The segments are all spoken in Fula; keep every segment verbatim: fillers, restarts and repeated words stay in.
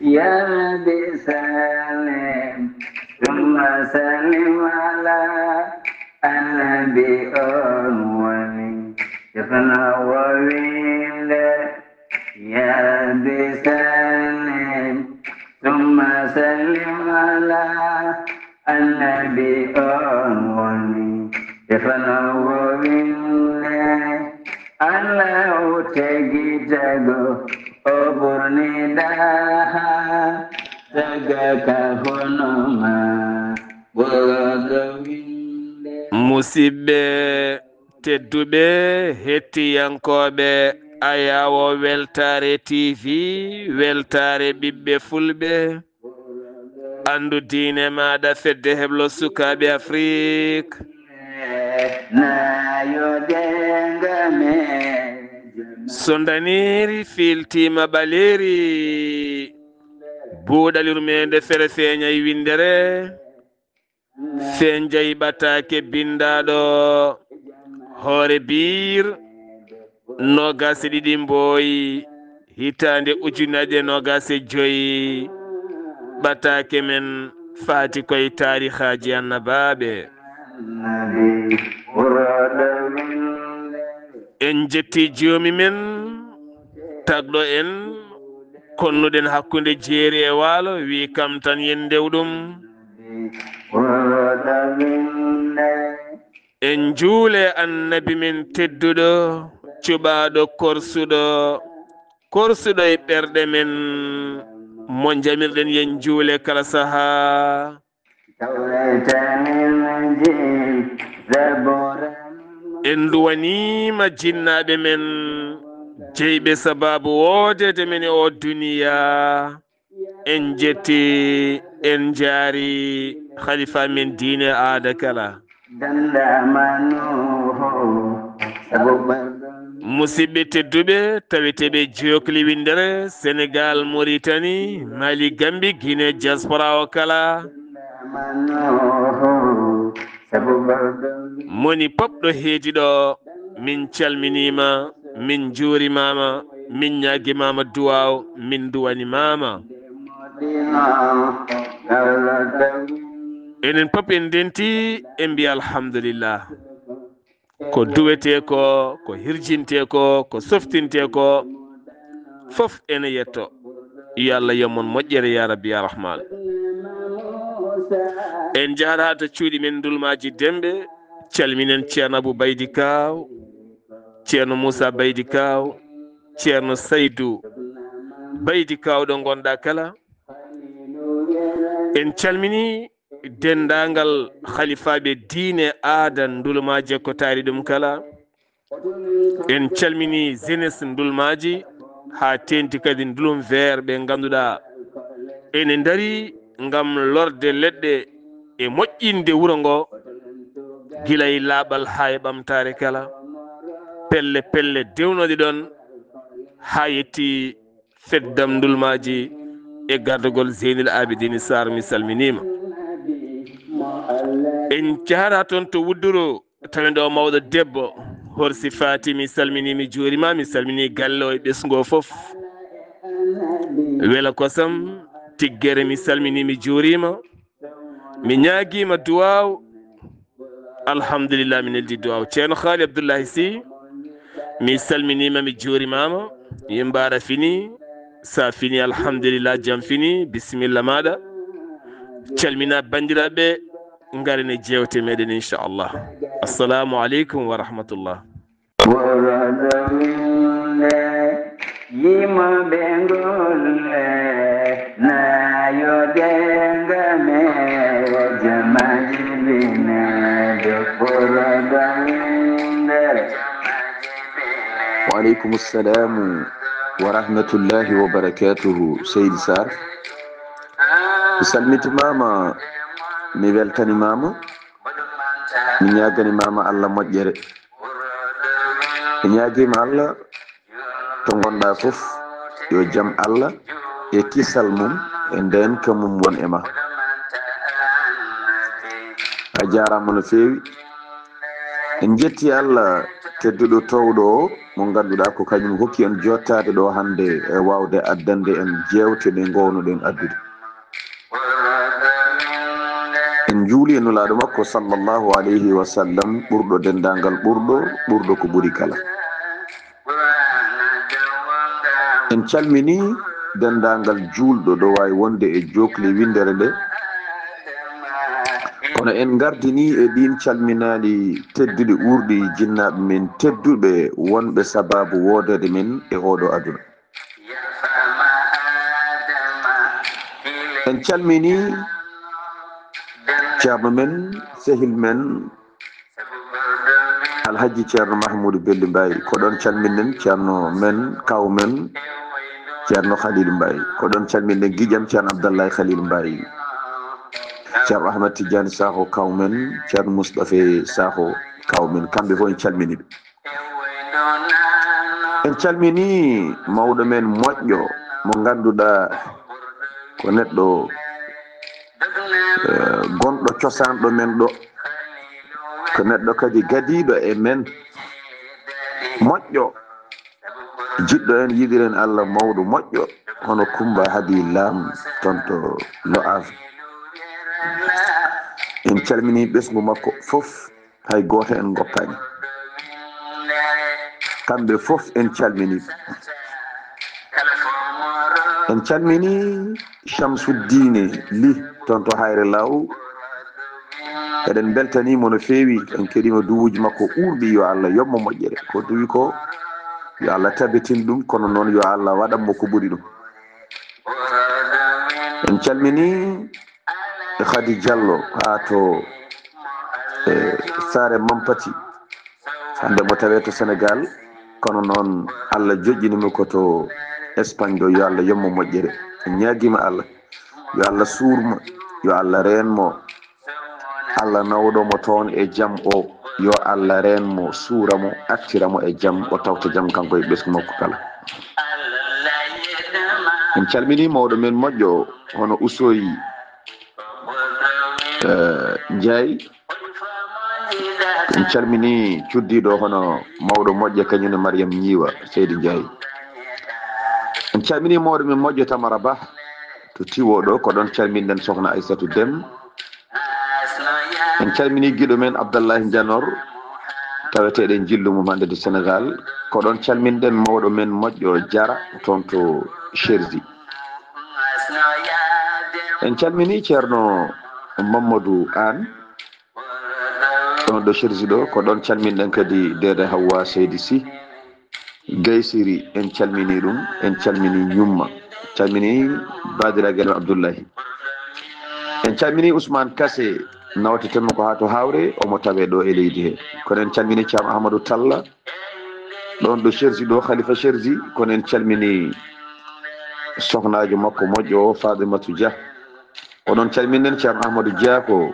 يا رب سلم ثم سلم على النبي، on woni defnoowo winnde. يا رب سلم ثم سلم على النبي، on woni defnoowo winnde. Allahu tagi tago, o ɓurni ɗaha, tagaka hono ma, ɓurɗo winnde. Musidɓe tedduɓe, hettiyankooɓe Ayaawo Weltaare T V, weltaare ɓiɓɓe Fulɓe, anndu diine maaɗa, fedde heblo sukaaɓe Afrik. Nayo denga me. So ndaniiri fiiltiima ɓaleeri, buuɗal yurmeende fere feeñay winndere, feeñjay ɓataake binndaaɗo hoore biir, noogaas e ɗiɗi mbooyi, hitaande ujunaaje noogaas e joy, ɓataake men faati koye taarihaaji annabaaɓe. En jetti joomi men, tagɗo en, konnuɗen hakkunde jeeri e waalo, wi kam tan yen ndew ɗum. En njuule annabi men tedduɗo, cuɓaaɗo korsuɗo, korsuɗo e ɓerɗe men, mo njamirɗen yen njuule kala sahaa. En nduwaniima jinnaaɓe men, jeyɓe sabaabu woodeede men e oo duniya. En jetti, en njaari khalifa men diine aada kala. Musidɓe tedduɓe, taweteeɓe jookli winndere, Senegal, Mauritanie, Mali, Gambie, Guinée, diaspora o kala. Moni pop ɗo heedi ɗo, min calminiima, min njuurimaama, min ñaagimaama duwaaw, min nduwanimaama. Enen pop en ndenti, en mbiya alhamdulillah. Ko duwetee ko, ko hirjintee ko, ko softintee ko, fof ene yetto. Yo Allah yoɓ mon moƴƴere, ya Rabbi, ya Rahman. En njahat haa to cuuɗi men Ndulmaaji Demɓe, calminen Ceerno Abu Baydi Kaaw, Ceerno Muusa Baydi Kaaw, Ceerno Saydu Baydi Kaaw, ɗo ngonɗaa kala. En calmini denndaangal khalifaaɓe diine, aada, Ndulmaaji e ko taari ɗum kala. En calmini jeunesse Ndulmaaji, haa teeŋti kadi Ndulum Vert, ɓe ngannduɗaa ene ndari ngam lorde leɗɗe e moƴƴinde wuro ngo, gila e laaɓal haa e ɓamtaare kala. Pelle pelle dewnooɗe ɗoon haa yetti feddam Ndulmaaji e gardagol Zeynul Abidin Sarr, mi salminiima. En njahataa toon to Wudduru, tawen ɗo mawɗo debbo, Horsi Faati, mi salminii, mi juuriima, mi salminii galle o e ɓesngu o fof. Wela Kosam, Tiggere, mi salminii, mi juuriima. Mi ñaagiima duwaaw. Alhamdulillah, mi neldi duwaaw. Ceerno Haali Abdullahi Sy, mi salminiima, mi juurimaama. Yimbaara fini, sa fini, alhamdulillah, jam fini, bisimilla maaɗa. Calmina banndiraaɓe, ngaren e jeewte meɗen, inchallah. Assalamu aleykum wa rahmatullah. Ɓurɗo winnde, yimooɓe ngulle, nayo denga me, jamaji binejo, ɓurɗo winnde. Wa aleykum salamu wa rahmatullahi wa barakatuhu, Seydi Sarr. Mi salmitimaama, mi weltanimaama, mi ñaagani maama Allah moƴƴere. Mi ñaagiima Allah to ngonɗaa fof, yo jam Allah e kisal mum e ndeenka mum won e ma. A jaaraama no feewi. En njetti Allah tedduɗo towɗo o, mo ngannduɗaa ko kañum hokki en jottaade ɗo hannde e waawde addande en jeewte ɗe ngownoɗen addude. En njuuli e Nulaaɗo makko sallallahu alayhi wa sallam, ɓurɗo denndaangal ɓurɗo, ɓurɗo ko ɓuri kala. En calmini denndaangal juulɗo ɗo waawi wonde e jookli winndere nde. Kono en ngardini e ɗiin calminaali tedduɗi uurɗi jinnaaɓe men tedduɓe wonɓe sabaabu woodeede men e ooɗo aduna. En calmini ceerno men, sehil men, Alhaji Ceerno Mahmuudu Belli Mbaay, ko ɗoon calminɗen ceerno men, kaw men, ceerno Khaliilu Mbaay, ko ɗoon calminɗen giƴam ceerno Abdallahi Khaliilu Mbaay, ceerno Ahmad Tijjaani Sakho kaw men, ceerno Mustafa Sakho kaw men, kamɓe fof en calminii ɓe. En calminii mawɗo men moƴƴo mo ngannduɗaa ko neɗɗo, eh, gonɗo cosaan ɗo men ɗo, ko neɗɗo kadi gadiiɗo e men, moƴƴo, jiɗɗo en, yiɗiren Allah, mawɗo moƴƴo, hono Kummba Hadi Laam toon to Lo'aas. En calminii ɓesngu makko fof. Hay gooto en ngoppaani. Kamɓe fof en calminii. En calminii Shamsuddiine Lih toon to Hayre Law. Eɗen mbeltanii mo no feewi, en keɗiima duwuuji makko uurɗi, yo Allah yoɓ mo moƴƴere. Ko duwi ko, yo Allah tabitin ɗum, kono noon yo Allah waɗan mo ko ɓuri ɗum. En calminii e Khady Diallo haa to, e Saare Mampati. Hannde mo tawee to Sénégal, kono noon Allah joƴƴini mo ko to Espagne ɗo, yo Allah yoɓ mo moƴƴere. En ñaagiima Allah, yo Allah suur mo, yo Allah reen mo. Allah nawɗo mo toon e jam o, yo Allah reen mo, suura mo, artira mo e jam, o tawta jam kanko e ɓesngu makko kala. En calminii mawɗo men moƴƴo, hono Usoy, eh, Njaay. En calminii cuddiiɗo hono mawɗo moƴƴo kañum ne Mariam Ñiiwa, Seydi Njaay. En calminii mawɗo men moƴƴo Tamara Bah to Tiwo ɗo, ko ɗoon calminɗen Sokhna Aysatu Dem. En calminii giɗo men Abdallahi Njanor, taweteeɗo e njillu mum hannde to Sénégal. Ko ɗoon calminɗen mawɗo men moƴƴo Jara toon to Cherzi. En calminii Ceerno Mamadou Aan, ɗoon ɗo Cherzi ɗo, ko ɗoon calminɗen kadi Deede Hawwa Seydi Sy. Gaysiri, en calminii ɗum, en calminii Ñumma, calminii baadiraagel Abdullahi. En calminii Ousmane Kase, nawtetee mo ko haa to Hawre, omo tawee ɗo e leydi he. Kono en calminii Caam Ahmadou Talla, ɗoon ɗo Cherzi ɗo, Khalifa Cherzi, kono en calminii sohnaajo makko moƴƴo o, Fadimatu Dia. Ko ɗoon calminɗen Ceerno Ahmadou Dia ko,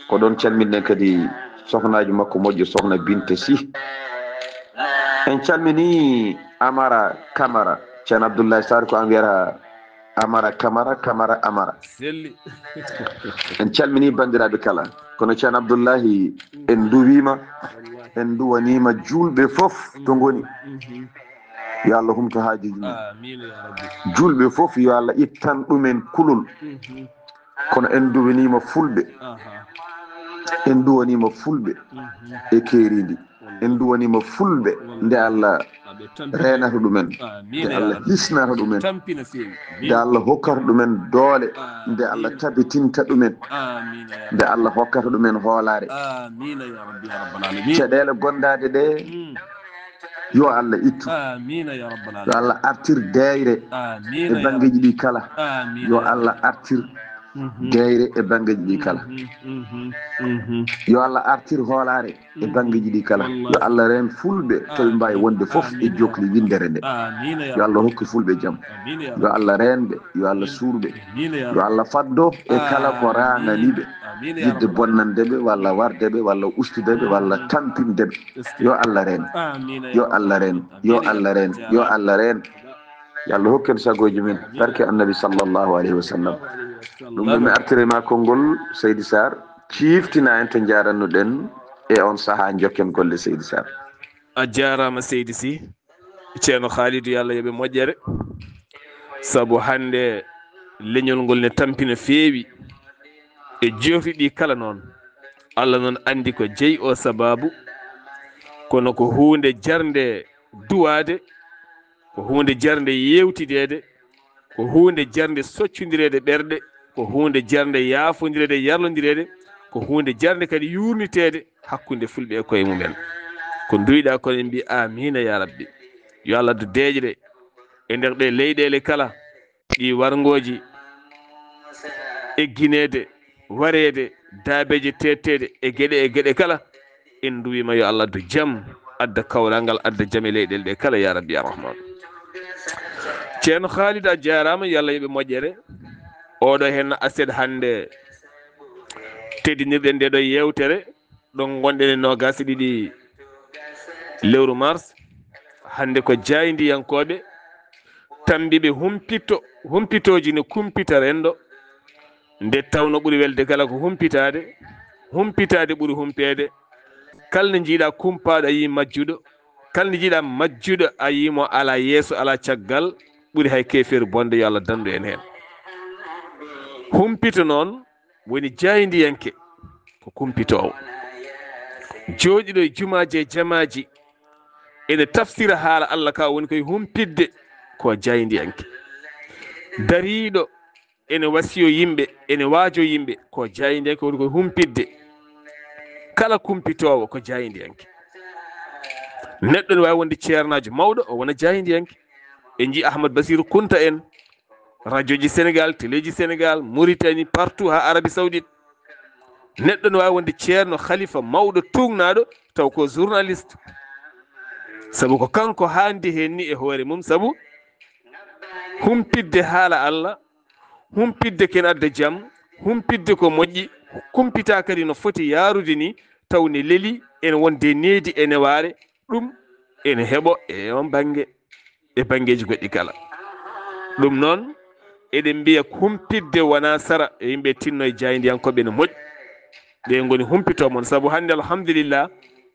ko ɗoon calminɗen kadi sohnaajo makko moƴƴo, Sokhna Binta Sy. En calminii Amara Camara, Ceerno Abdoulaye Sarr ko an wiyata Amara Camara, Camara Amara. Selli. En calminii banndiraaɓe kala. Kono Ceerno Abdoulaye, en nduwiima, en nduwaniima juulɓe fof to ngoni. Mhm. Yo Allah humto haajuuji mum. Amiin ya rabbi. Juulɓe fof yo Allah ittan ɗumen kulol. Mhm. Kono en nduwaniima fulɓe. Aha. En nduwaniima fulɓe. Mhm. E keerindi. En nduwaniima fulɓe. Wallahi. Nde Allah reenata ɗumen. Amiin ya rabbi. Nde Allah hisnata ɗumen. Tampina feewi. Amiin. Nde Allah hokkata ɗumen doole. Amiin. Nde Allah tabitinta ɗumen. Amiin ya rabbi. Nde Allah hokkata ɗumen hoolaare. Amiin ya rabbi ya rabbal alamin. Caɗeele gondaaɗe ɗe. Mm. Yo Allah ittu. Amiin ya rabbal alamin. Yo Allah artir deeyre. Amiin ya rabbi. E banngeeji ɗi kala. Amiin ya rabbi. Yo Allah artir deeyre e banngeeji ɗi kala. Mhm, mhm, mhm. Yo Allah artir hoolaare e banngeeji ɗi kala. Wallahi. Yo Allah reen fulɓe to ɓe mbaawi wonde fof e jookli winndere nde. Amiin ya rabbi. Yo Allah hokku fulɓe jam. Amiin ya rabbi. Yo Allah reen ɓe, yo Allah suur ɓe. Amiin ya rabbi. Yo Allah faddo e kala ko raanani ɓe. Amiin ya rabbi. Yiɗde bonnande ɓe, walla warde ɓe, walla ustude ɓe, walla tampinde ɓe. Yo Allah reen. Amiin ya rabbi. Yo Allah reen. Yo Allah reen. Yo Allah reen. Yo Allah hokku en sagooji men, barke Annabi sallallahu alayhi wa sallam. Ɗum ɗo mi artiriima konngol, Seydi Sarr, ciiftina en to njaaranno-ɗen e on sahaa. Njokken golle, Seydi Sar. A jaaraama, Seydi Sy. Ceerno Khalidou, yo Allah yoɓe moƴƴere. Sabu hannde leñol ngol ne tampi no feewi e jofri ɗi kala noon. Allah noon anndi ko jeyi o sababu, kono ko huunde jarnde duwaade, ko huunde jarnde yeewtideede, ko huunde jarnde soccondireede ɓerɗe, ko huunde jarnde yaafondireede, yarlondireede, ko huunde jarnde kadi yuurniteede hakkunde fulɓe e koye mumen. Ko nduwiɗaa kono en mbi amiina ya rabbi. Yo Allah addu deeƴre e nder ɗe leyɗeele kala, ɗi warngooji eggineede, wareede, daabeeje teetteede e geɗe e geɗe kala. En nduwiima yo Allah addu jam, adda kawral ngal, adda jam e leyɗeele ɗe kala ya rabbi ya rahman. Ceerno Khalid, a jaaraama, yo Allah yoɓe moƴƴere. Oɗo heen aset hannde teddinirɗen nde ɗo yeewtere, ɗo ngonɗen e noogaas e ɗiɗi lewru mars. Hannde ko jaayndiyankooɓe tambiiɓe humpito, humpitooji no kumpita renndo, nde tawno ɓuri welde kala ko humpitaade. Humpitaade ɓuri humpeede. Kala nde njiiɗaa kumpaaɗo a yii majjuɗo, kala nde njiiɗaa majjuɗo a yii mo alaa yeeso, alaa caggal, ɓuri hay keefeeru bonde, yo Allah danndu en heen. Humpito noon woni jaayndiyanke, ko kumpitoowo. Jooɗiiɗo e jumaaji e jamaaji, ene tafsira haala Allah ka, woni koye humpitde, ko jaayndiyanke. Dariiɗo ene wasiyo yimɓe, ene waajo yimɓe, ko jaayndiyanke, woni koye humpitde. Kala kumpitoowo ko jaayndiyanke. Neɗɗo ne waawi wonde ceernaajo mawɗo, o wona jaayndiyanke. En njii Ahmad Basiru Kunta en, rajoji Sénégal, teleji Sénégal, Mauritanie, partout haa Arabie Saoudite. Neɗɗo ne waawi wonde ceerno, khalifa, mawɗo, tuugnaaɗo, taw ko journaliste. Sabu ko kanko haandi heen ni e hoore mum, sabu humpitde haala Allah, humpitde ken adda jam, humpitde ko moƴƴi, kumpita kadi no foti yaarude ni, taw ne leli, ene wonde needi e newaare, ɗum ene heɓo e on bannge, e banngeeji goɗɗi kala. Ɗum noon, eɗen mbiya humpitde wonaa sara, e yimɓe tinno e jaayndiyankooɓe no moƴƴi. Ɓe ngoni humpitoo mon, sabu hannde alhamdulillah,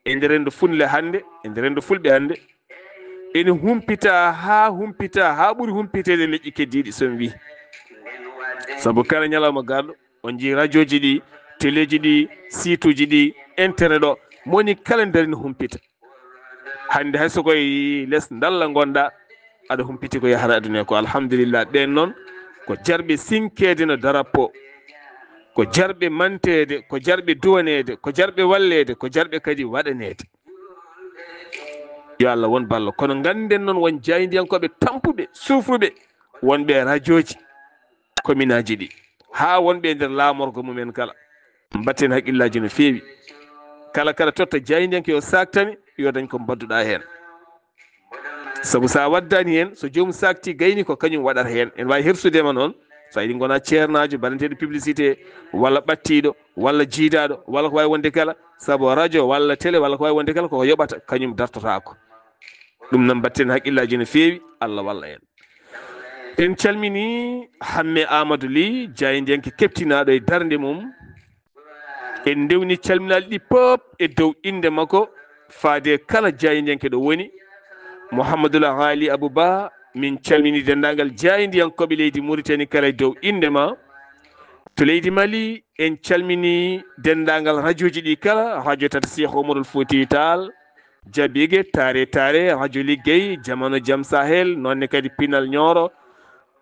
e nder renndo fulɓe hannde, e nder renndo fulɓe hannde, ene humpita haa humpita, haa ɓuri humpiteede leƴƴi keddiiɗi, so mi wii. Sabu kala ñalawma garɗo, on njii rajooji ɗi, teleji ɗi, site uji ɗi, internet o, mo woni kala nder ne humpita. Hannde hay so koye les ndalla ngonɗaa, aɗa humpiti ko yahata aduna ko. Alhamdulillah, ɓeen noon ko jarɓe sinkeede no darapo, ko jarɓe manteede, ko jarɓe duwaneede, ko jarɓe walleede, ko jarɓe kadi waɗaneede. Yo Allah won ballo. Kono ngannden noon won jaayndiyankooɓe tampuɓe, sufruɓe, wonɓe e rajooji, kominaaji ɗi, haa wonɓe e nder laamorgo mumen kala. Mbatten haqqillaaji no feewi. Kala kala totta jaayndiyanke yo saaktani, yo dañ ko mbadduɗaa heen. Sabu so a waddaani heen, so joomum saakti gayni ko kañum waɗata heen. En waawi hersude ma noon, so a yiɗi ngona ceernaajo, mbaɗanteeɗo publicité, walla ɓattiiɗo, walla jiidaaɗo, walla ko waawi wonde kala, sabu rajo, walla télé, walla ko waawi wonde kala, koko yoɓata, kañum dartotaako. Ɗum noon mbatten haqqillaaji no feewi, Allah walla en. En calmini Hamme Amadou Ly, jaayndiyanke keɓtinaaɗo e darnde mum. En ndewni calminaali ɗi pop e dow innde makko, faade kala jaayndiyanke ɗo woni. Mouhamadoul Ghali Abou Ba, min calmini denndaangal jaayndiyankooɓe leydi Mauritanie kala e dow innde ma. To leydi Mali, en calmini denndaangal rajooji ɗi kala, rajo tata Cheikh Omarul Fouti Tall, Jabige, Tare Tare, rajo Liggey, Jamano Jam Sahel, noonne kadi Pinal Nioro,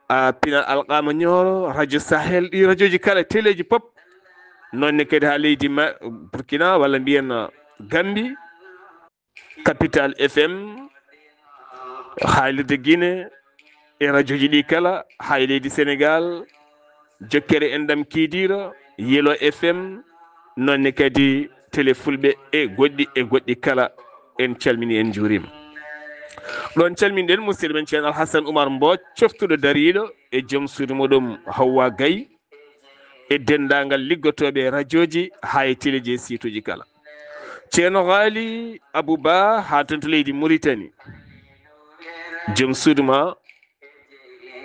a, Pinal Alqama Nioro, rajo Sahel, ɗi rajooji kala, teleji pop, noonne kadi haa leydi ma, Burkina, walla mbiyen, a, Gambi, Capital F M, haalirde Guinée, e rajooji ɗi kala, haa e leydi Sénégal, Jokkere Enɗam Kidira, Yelo F M, noonne kadi Télé Fulɓe e goɗɗi e goɗɗi kala. En calmini, en njuurima. Ɗon calminɗen musidɗo men Ceerno Alhassan Oumar Mbodj, coftuɗo dariiɗo e joom suudu muɗum Hawwa Gaye, e denndaangal liggotooɓe e rajooji haa e teleji e site uji kala. Ceerno Ghali Abou Ba haa toon to leydi Mauritanie. Joom suudu ma,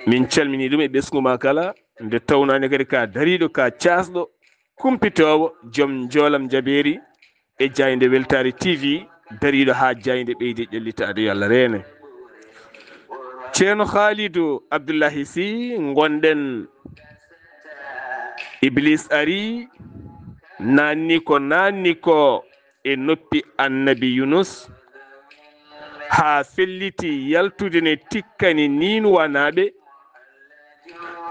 min calmini ɗum e ɓesngu ma kala, nde tawnaani kadi ka dariiɗo, ka caasɗo, kumpitoowo, joom njoolam jabeeri, e jaaynde Weltaare T V, dariiɗo haa jaaynde ɓeydi ƴellitaade, yo Allah reene. Ceerno Khalidou Abdoulahi Sy, ngonɗen Iblis ari, naanni ko naanni ko e noppi Annabi Yunus, haa felliti yaltude ne tikkani Niinuwanaaɓe,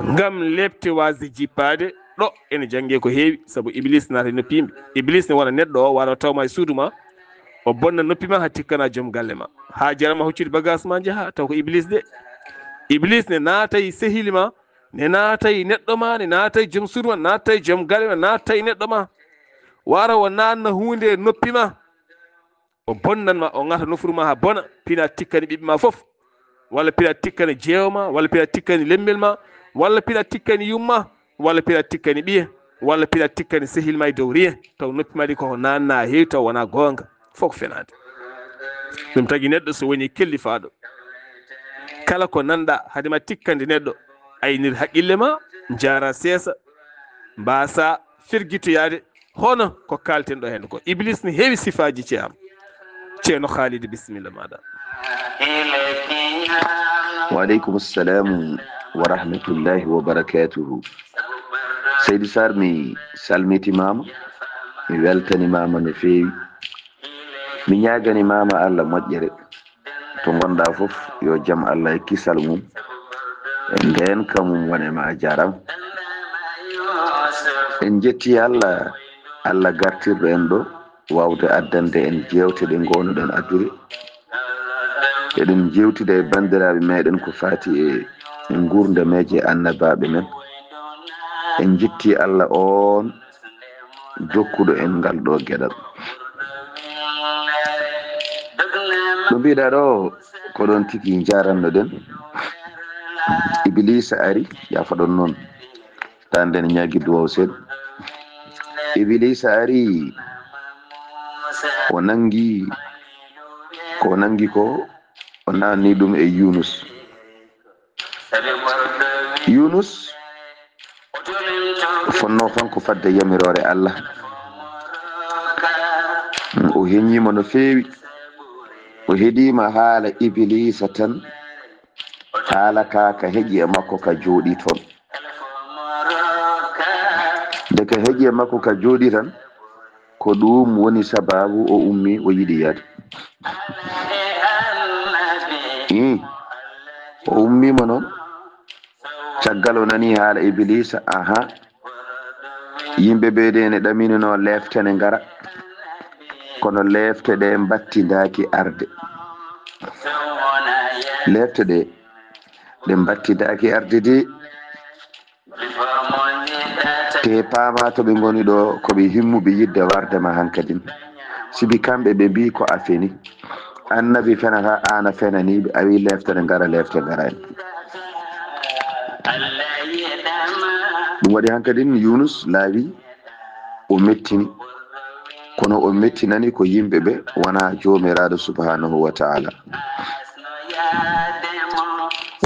ngam leepte waasde jippaade ɗo ene janngee ko heewi, sabu Iblis naata e noppi yimɓe. Iblis ne wona neɗɗo o, wara o taw ma e suudu ma, o bonna noppi ma haa tikkana joom galle ma. Haa jarama hoccude bagaas ma njaha, taw ko Iblis de. Iblis ne naata e sehili ma, ne naata e neɗɗo ma, ne naata e joom suudu ma, naata e joom galle ma, naata e neɗɗo ma. Wara o naanna huunde e noppi ma. O bonnan ma, o ŋata nofuru ma haa bona, pina tikkani ɓiɓɓe ma fof. Walla pina tikkani jeewo ma, walla pina tikkani lemmel ma, walla pina tikkani yumma, walla pina tikkani ɓiye, walla pina tikkani sehil ma e dow riye. Taw noppi ma ɗi koko naanna heewi, taw wona goonga. Fof ko fenaande. Ɗum tagi neɗɗo so woni kellifaaɗo. Kala ko nanɗa hade ma tikkande neɗɗo, aynir haqqille ma, njaara seesa, mbaasa firgitoyaade, hono ko kaalten ɗo heen ko. Iblis ne heewi sifaaji, ce am. Ceerno Khalid, bisimilla maaɗa. Wa aleykum salam wa rahmatullahi wa barakatuhu. Seydi Sarr, mi salmitimaama, mi weltanimaama no feewi. Mi ñaagani maama Allah moƴƴere. To ngonɗa fof, yo jam Allah e kisal mum e ndeenka mum wone ma. A jaaraama. En njetti Allah, Allah gartirɗo en ɗo, waawde addande en jeewte ɗe ngoonuɗen addude. Eɗen njeewtida e banndiraaɓe meɗen ko faati e, e nguurndam e annabaaɓe men. En njetti Allah oon jokkuɗo en ngal ɗo geɗal. Ɗo mbiɗa ɗo, ko ɗon tigi njarannoɗen. Ibiliisa ari, yafaɗon noon. Tan nden ñaagi duwaw seeɗa. Ibiliisa ari, o nangi, ko o nangi ko, o naanni ɗum e Yunus. Yunus fonnoo kanko fadde yamiroore Allah. O heñiima no feewi. O heɗiima haala Ibiliisa tan. Haala ka, ka heƴi e makko, ka jooɗii toon. Nde ka heƴi e makko, ka jooɗii tan, ko ɗum woni sabaabu o ummii, o yiɗi yaade. Ii, o ummiima noon, caggal o nanii haala Ibiliisa, aha, yimɓe ɓe de ene ɗaminunoo leefte ne ngara, kono leefte ɗe mbattindaaki arde. Leefte ɗe, ɗe mbattindaaki arde de. Te paama to ɓe ngoni ɗo, ko ɓe himmuɓe yiɗde warde ma hankadin. Sibi kamɓe ɓe mbii ko a feni. Annabi fenata, aan a fenaniiɓe, a wi leeftere ngara, leeftere ngara en. Ɗum waɗi hankadin Yunus laawi, o mettini. Kono o mettinani ko yimɓe ɓe, wona Joomiraaɗo subhanahu wa ta'ala.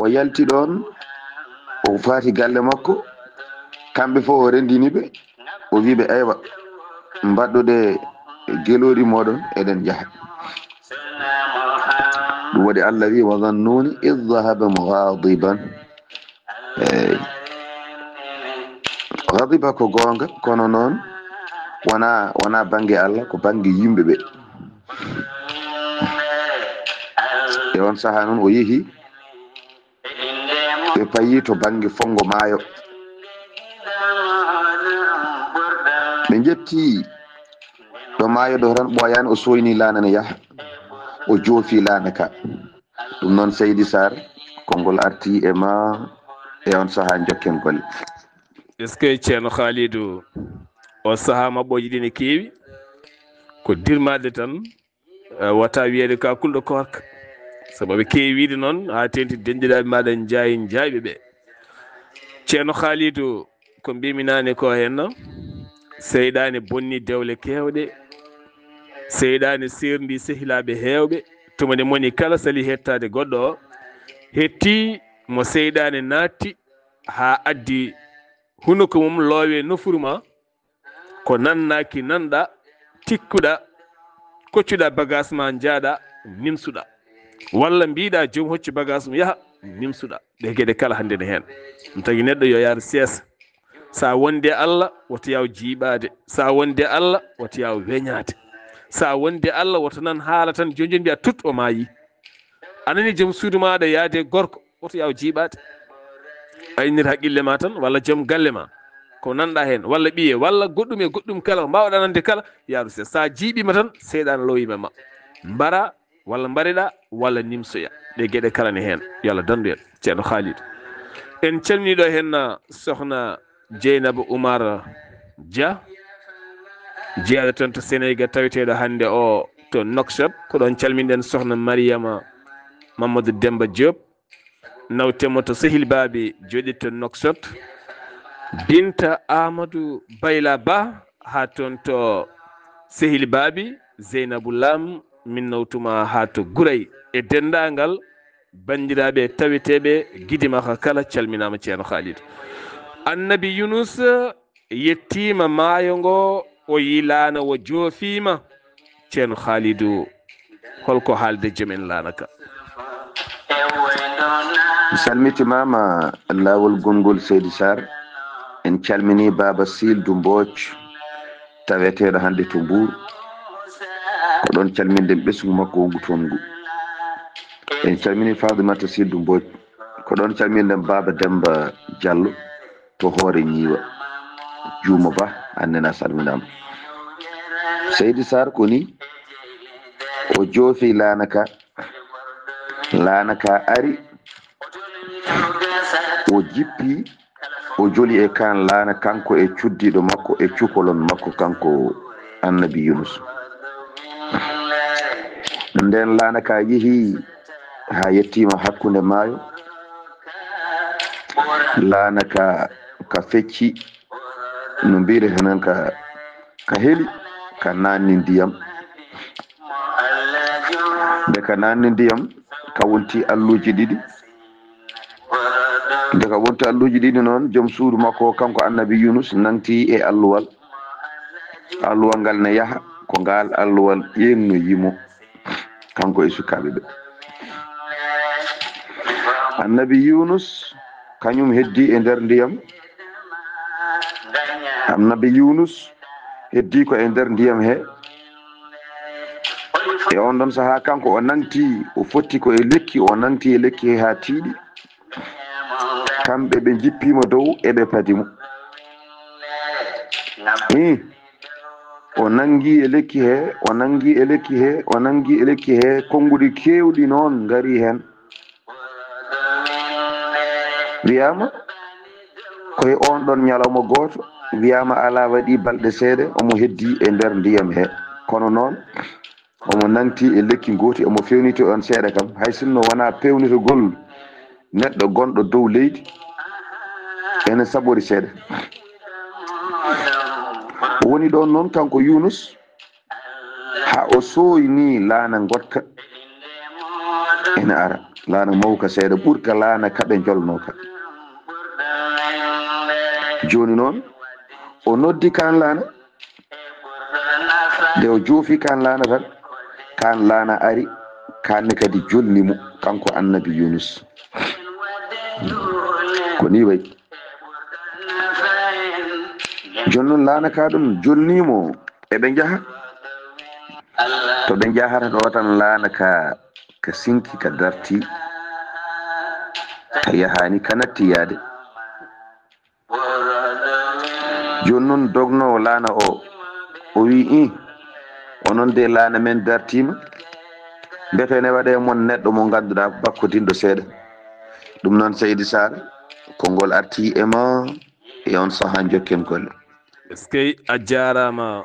O yalti ɗoon, o faati galle makko, kamɓe fof o renndini ɓe, o wi ɓe, "Aywa, mbaɗɗuɗe gelooɗi mooɗon, eɗen njaha." Ɗum waɗi Allah wi, "Wa zannuuni iz zahaba mughadiban." Eey. Ghadiba ko goonga, kono noon wona, wona bannge Allah, ko bannge yimɓe ɓe. E on sahaa noon o yehi, ɓe payi to bannge fonngo maayo. Ɓe njetti ɗo maayo ɗo tan ɓooyaani, o sooyni laana ne yaha, o joofi laana ka. Ɗum noon, Seydi Sarr, konngol arti e ma e on sahaa, njokken golle. Est-ce que Ceerno Khalidou, o sahaa maɓɓooji ɗi ne keewi? Ko dirmaade tan, eh, wata wiyeede ka kulɗo koorka. Sabu ɓe keewi wiide noon, haa teenti denndiraaɓe maaɗa njaayi njaayɓe ɓe. Ceerno Khalidou, ko mbimi naane ko henno, seyɗaane bonni dewle keewɗe, seyɗaane seerndi sehilaaɓe heewɓe, tuma nde moni kala sali hettaade goɗɗo o, hetti mo seyɗaane naatti haa addi hunuko mum loowe nofuru ma, ko nannaaki nanɗa, tikkuɗa, koccuɗa bagas ma, njaaɗa, nimsuɗa. Walla mbiɗa joom hoccu bagas mum yaha, nimsuɗa. Ɗe geɗe kala hannde ne heen. Ɗum tagi neɗɗo yo yaaru seesa. Sa wondi e Allah, woto yaw jiiɓaade. Sa wondi e Allah, woto yaw weñaade. Sa wondi e Allah, woto nan haala tan, jooni jooni mbiya tut o maayi. A nani joom suudu maaɗa yaade gorko, woto yaw jiiɓaade. A innir haqqille ma tan, walla joom galle ma. Ko nanɗa heen, walla ɓiye, walla goɗɗum e goɗɗum kala, ko mbawɗa nande kala, yaaru seesa. Sa jiiɓima tan, seyɗan lowima ma. Mbara, walla mbareɗa, walla nimsoya. Ɗe geɗe kala ne heen. Yo Allah dandu en. Ceerno Khalidou. En calmini ɗo heen, ah, sohna Dieynaba Oumar Dia. Jeyaɗo toon to Sénégal, taweteeɗo hannde o to Nouakchott. Ko ɗoon calminɗen sohna Mariama Mamadou Demba Diop. Nawtemo to Sehil Baabi, jooɗi to Nouakchott. Binta Amadou Bayla Ba, haa toon to Sehil Baabi, Zeynabou Lam, min nawtuma haa to Guray. E denndaangal banndiraaɓe taweteeɓe Gidimaka kala, calminaama, Ceerno Khalidou. Annabi Yunus yettiima maayo ngo, o yii laana, o joofiima. Ceerno Khalidou, holko haalde joom en laana ka? Mi salmitimaama laawol gonngol, Seydi Sarr. En calminii Baaba Siildu Mbooc, taweteeɗo hannde to Mbuur. Ko ɗoon calminɗen ɓesngu makko wonngu toon ngu. En calminii Faatumata Siildu Mbooc. Ko ɗoon calminɗen Baaba Demmba Jallo to Hoore Ñiiwa. Juumo Ba, aan nene a salminaama. Seydi Sarr ko nii, o joofi laana ka, laana ka ari, o jippi, o joli e kaan laana, kanko e cuddiiɗo makko e cukalon makko, kanko Annabi Yunus. Ndeen laana ka yehi haa yettiima hakkunde maayo, laana ka, ka fecci, no mbiyre henen, ka, ka heli, ka naanni ndiyam. Nde ka naanni ndiyam, ka wonti alluuji ɗiɗi. Nde ka wonti alluuji ɗiɗi noon, joom suudu makko o, kanko Annabi Yunus, nangti e alluwal. Alluwal ngal ne yaha, ko ngaal alluwal ƴeeŋnoyi mo, kanko e sukaaɓe ɓe. Annabi Yunus, kañum heddi e nder ndiyam. Annabi Yunus heddi ko e nder ndiyam he. E on ɗon sahaa, kanko o nangti, o fotti ko e lekki, o nangti e lekki he haa tiiɗi. Kamɓe ɓe njippiima dow, eɓe padi mo. Ih, o nangi e lekki he, o nangi e lekki he, o nangi e lekki he, konnguɗi keewɗi noon ngari heen. Wiyaama, ko e oon ɗoon ñalawma gooto, wiyaama alaa waɗi balɗe seeɗa, omo heddi e nder ndiyam he. Kono noon, omo nangti e lekki ngooti, omo feewniti on seeɗa kam, hay sinno wonaa peewnitagol neɗɗo gonɗo dow leydi, ene saɓori seeɗa. O woni ɗoon noon, kanko Yunus, haa o sooynii laana ngoɗka ene ara, laana mawka seeɗa, ɓurka laana ka ɓe njolnoo ka. Jooni noon, o noddi kaan laana. Nde o joofi kaan laana tan, kaan laana ari, kaan ne kadi jolni mo, kanko Annabi Yunus. Ko nii wayi. Jooni noon, laana ka ɗum jolni mo, eɓe njaha. To ɓe njahata ɗo tan, laana ka, ka sinki, ka darti, ka yahaani, ka natti yaade. Jooni noon, dognoowo laana o, o wii, "Ih, onon de, laana men dartiima. Mbete ene waɗe mon neɗɗo mo ngannduɗaa bakkodinɗo seeɗa." Ɗum noon, Seydi Sarr, konngol arti e ma e on sahaa, njokken golle. Eskey, a jaaraama,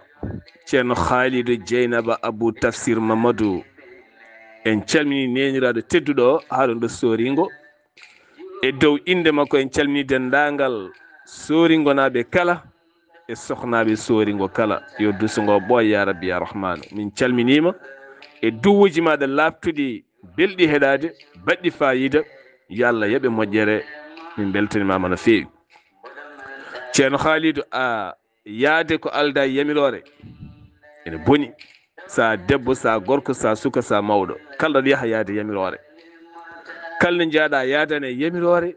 Ceerno Khalidou Dieynaba Abou Tafsir Mamadou. En calminii neeniraaɗo tedduɗo o, haa ɗoon ɗo Sooringo. E dow innde makko, en calminii denndaangal Sooringonaaɓe kala e sohnaaɓe Sooringo kala. Yo duso ngo ɓooy, yaa Rabbi, yaa Rahmaanu. Min calminiima e duwuuji maaɗa laaɓtuɗi, belɗi heɗaade, baɗɗi faayiida. Yo Allah yoɓe moƴƴere. Min mbeltanimaama no feewi. Ceerno Khalidou, a yaade ko aldaa e yamiroore ene boni. Sa debbo, sa gorko, sa suka, sa mawɗo, kala ɗo yaha yaade yamiroore. Kala nde njaaɗa yaadane yamiroore,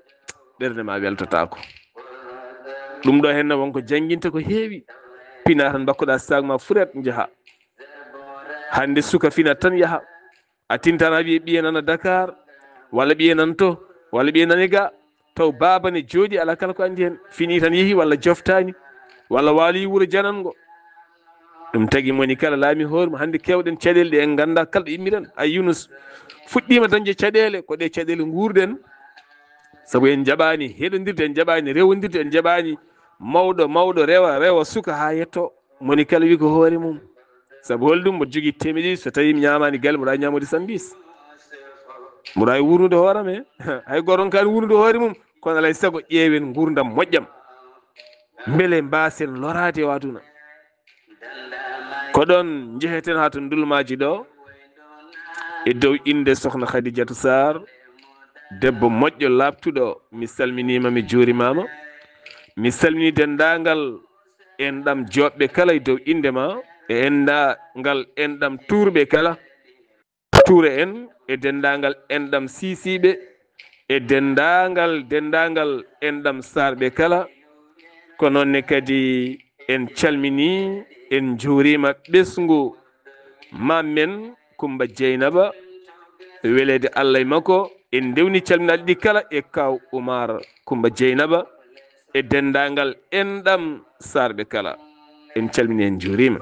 ɓernde ma weltotaako. Ɗum ɗo henna wonko jannginta ko heewi. Pina tan mbakkoɗa sac ma furet njaha. Hannde suka fina tan yaha. A tintan a wiye ɓiye nana Dakar, walla ɓiye nan to, walla ɓiye nani ga, taw baaba ne jooɗi, ala kala ko anndi heen. Fini tan yehi, walla joftani, walla waali wuro janango. Ɗum tagi moni kala laami hoore mum. Hannde keewɗen caɗeele ɗe en ngannda kala ɗo immiren. Ay Yunus fuɗɗiima dañde caɗeele, ko ɗe caɗeele nguurɗen. Sabu en njaɓaani heɗondirde, en njaɓaani rewondirde, en njaɓaani mawɗo, mawɗo rewa, rewa suka haa yetto. Moni kala wi ko hoore mum. Sabu hol ɗum, mboɗo jogii teemeɗe ɗiɗi, so tawii mi ñaamaani galle, mboɗo waawi ñaamude sambis. Mboɗo waawi wuurnude hoore am, he. Hay gooto ronkaani wuurnude hoore mum, kono alaa e sago ƴeewen nguurndam moƴƴam. Mbele mbaasen loraade o aduna. Ko ɗoon njeheten haa to Ndulmaaji ɗo, e dow innde Sokhna Khadijatu Sarr, debbo moƴƴo laaɓtuɗo. Mi salminiima, mi juurimaama. Mi salmini denndaangal enɗam Joobɓe kala e dow innde ma, e enɗangal enɗam Tuurɓe kala, Tuure en, e denndaangal enɗam Siisiiɓe, e denndaangal, denndaangal enɗam Saarɓe kala. Ko noon ne kadi en calminii, en njuuriima ɓesngu maam men Kummba Jeynaba, weleede Allah e makko. En ndewni calminaaɗi ɗi kala e kaaw Umaar Kummba Jeynaba, e denndaangal enɗam Saarɓe kala. En calminii, en njuuriima.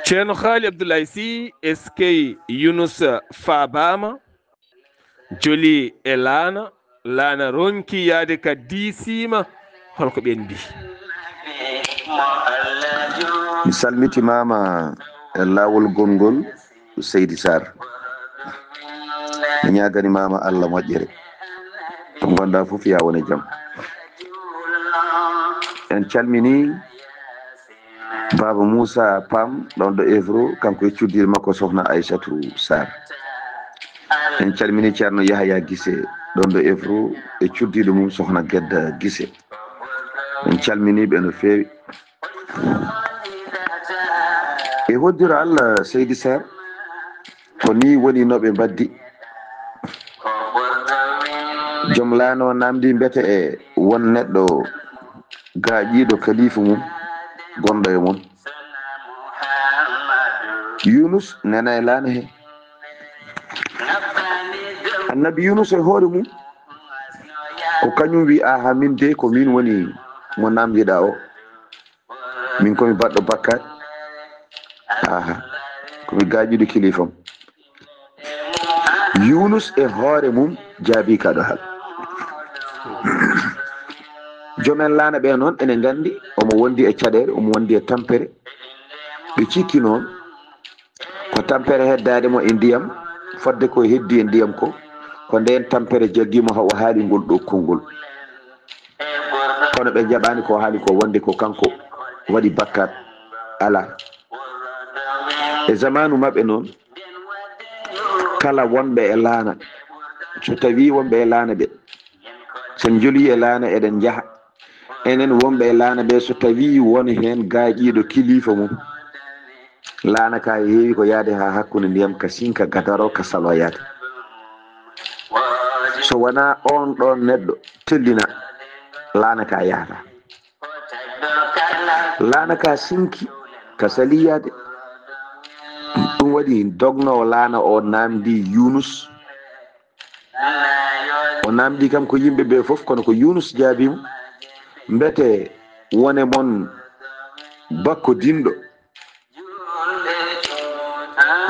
Ceerno Haali Abdoulaye Sy, eskey Yunus faabaama, joli e laana, laana ronki yaade ka diisiima, holko ɓen mbi? Mi salmitimaama e laawol gongol, Seydi Sarr. Mi ñaaganimaama Allah moƴƴere. To ngonɗaa fof, yaa won e jam. En calminii Baaba Muusa Pam, ɗoon ɗo Evro, kanko e cuddiiɗo makko Sokhna Aysatu Sarr. En calminii Ceerno Yahaya Gise, ɗoon ɗo Evro, e cuddiiɗo mum Sokhna Gedda Gise. En calminii ɓe no feewi. E hoddiro Allah, Seydi Sarr, ko nii woni no ɓe mbaddi. Joom laana o naamndii mbete e won neɗɗo gaaƴiiɗo kaliifa mum gonɗo e mon. Yunus nana e laana he. Annabi Yunus e hoore mum, ko kañum wi, "Aha, min de ko min woni mo naamndiɗaa o. Min ko mi baɗɗo bakkaat. Aha, ko mi gaaƴuɗo kiliifam." Yunus e hoore mum jaabi kaɗo hal. Joomen laana ɓe noon ene nganndi omo wondi e caɗeele, omo wondi e tampere. Ɓe cikki noon ko tampere heddaade mo e ndiyam, fodde ko heddi e ndiyam ko, ko ndeen tampere jaggi mo haa o haali ngol ɗo konngol. Kono ɓe njaɓaani ko haali ko, wonde ko kanko waɗi bakkaat. Alaa. E zamaanu maɓɓe noon, kala wonɓe e laana, so tawii wonɓe e laana ɓe, so en njolii e laana, eɗen njaha. Enen wonɓe e laana ɓe, so tawii won heen gaaƴiiɗo kiliifa mum, laana ka heewi ko yahde haa hakkunde ndiyam ka sinka gadaro ka saloyaade. So wonaa oon ɗoon neɗɗo tellina, laana ka yahata. Laana ka sinki ka saliyaade. Ɗum waɗi dognoowo laana o naamndi Yunus. O naamndi kam ko yimɓe ɓe fof, kono ko Yunus jaabii mo. Mbete wone mon bakkodinɗo?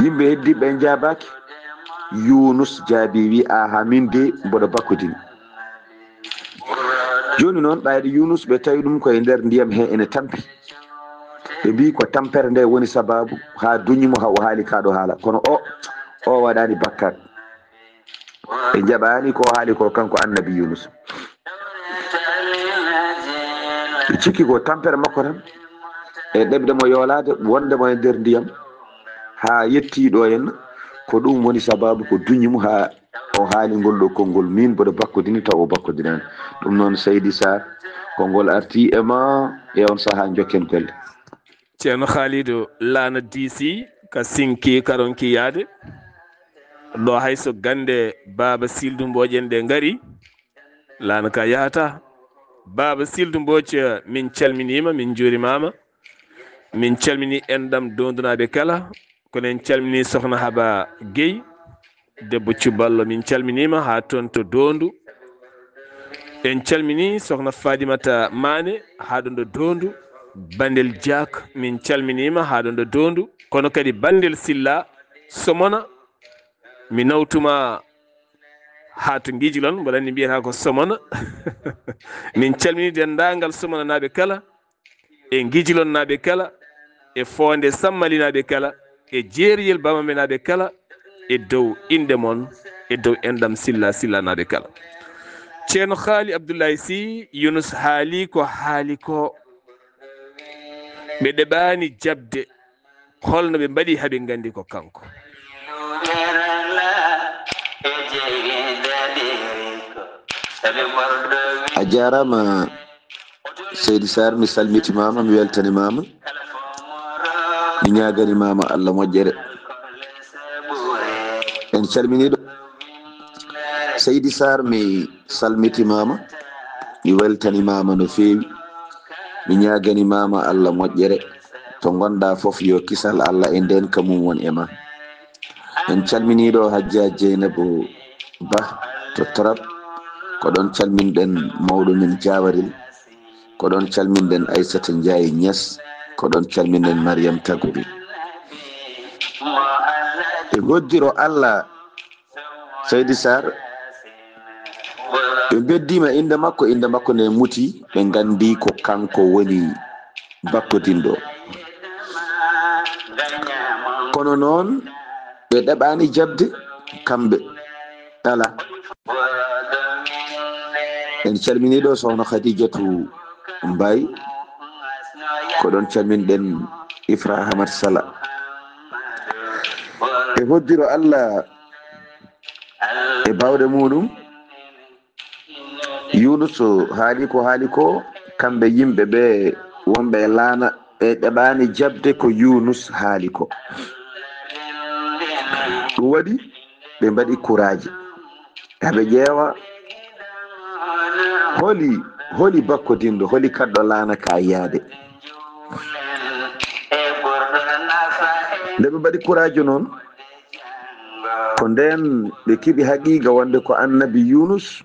Yimɓe heddiiɓe ɓe njaabaaki. Yunus jaabii, wi, "Aha, min de mboɗo bakkodini." Jooni noon, ɓayde Yunus ɓe tawi ɗum ko e nder ndiyam he ene tampi. Ɓe mbi ko tampere nde woni sabaabu haa duñi mo, haa o haali kaa ɗo haala. Kono o, o waɗaani bakkaat. Ɓe njaɓaani ko o haali ko, kanko Annabi Yunus. Ɓe cikki ko tampere makko tan e ɗeɓde mo yoolaade, wonde mo e nder ndiyam haa yettii ɗo henna. Ko ɗum woni sabaabu ko duñi mo haa o haali ngol ɗo konngol, min mboɗo bakkodini, taw o bakkodinaani. Ɗum noon, Seydi Sarr, ko ngol artii e ma e on sahaa, njokken golle. Ceerno Haalidu, laana diisi ka sinki karonki yaade. Ɗo hay so gannde Baaba Sildu Mboƴen ɗe ngari, laana ka yahata. Baaba Sildu Mboƴ, min calminiima, min njuurimaama. Min calmini enɗam Doondunaaɓe kala. Kono en calmini Sohna Haba Guèye, debbo Cuballo, min calminiima haa toon to Doondu. En calmini Sohna Fadimata Maane haa ɗoon ɗo Doondu. Bandel Diak, min calminiima haa ɗoon ɗo Doondu. Kono kadi Bandel Silla Somona, mi nawtuma haa to Ngijilon, mboɗo anndi mbiyata ko Somona. Min calmini denndaangal Somonanaaɓe kala, e Ngijilonnaaɓe kala, e Foonde Sammalinaaɓe kala, e Jeeriyel Bamambenaaɓe kala, e dow innde mon, e dow enɗam Silla Sillanaaɓe kala. Ceerno Haali Abdullahi Sy, Yunus haali ko haali ko. Ɓe ɗeɓaani jaɓde. Holno ɓe mbaɗi haa ɓe nganndi ko kanko? A jaaraama, Seydi Sarr, mi salmitimaama, mi weltanimaama. Mi ñaaganimaama Allah moƴƴere. En calminiiɗo. Seydi Sarr, mi salmitimaama, mi weltanimaama no feewi. Mi ñaaganimaama Allah moƴƴere. To ngonɗaa fof, yo kisal Allah e ndeenka mum won e ma. En calminiiɗo Hajja Jeynabu Bah to Torop. Ko ɗoon calminɗen mawɗo men Jaawaril. Ko ɗoon calminɗen Aysata Njaay Ñas. Ko ɗoon calminɗen Mariyam Taguri. E hoddiro Allah, Seydi Sarr, ɓe mbeddiima innde makko, innde makko nde muti, ɓe nganndi ko kanko woni bakkodinɗo. Kono noon, ɓe ɗeɓaani jaɓde kamɓe. Ala. En calminiiɗo Sohna Khadijatu Mbaye, ko ɗoon calminɗen Ifra Hamad Sala. E hoddiro Allah e baawɗe muɗum, Yunus haali ko haali ko, kamɓe yimɓe ɓe wonɓe e laana, ɓe ɗeɓaani jaɓde ko Yunus haali ko. Ɗum waɗi ɓe mbaɗi kuraaji. Haa ɓe ƴeewa holi, holi bakkodinɗo, holi kaɗɗo laana ka yaade. Nde ɓe mbaɗi kuraaji noon, ko ndeen ɓe keɓi haqiiqa wonde ko annabi Yunus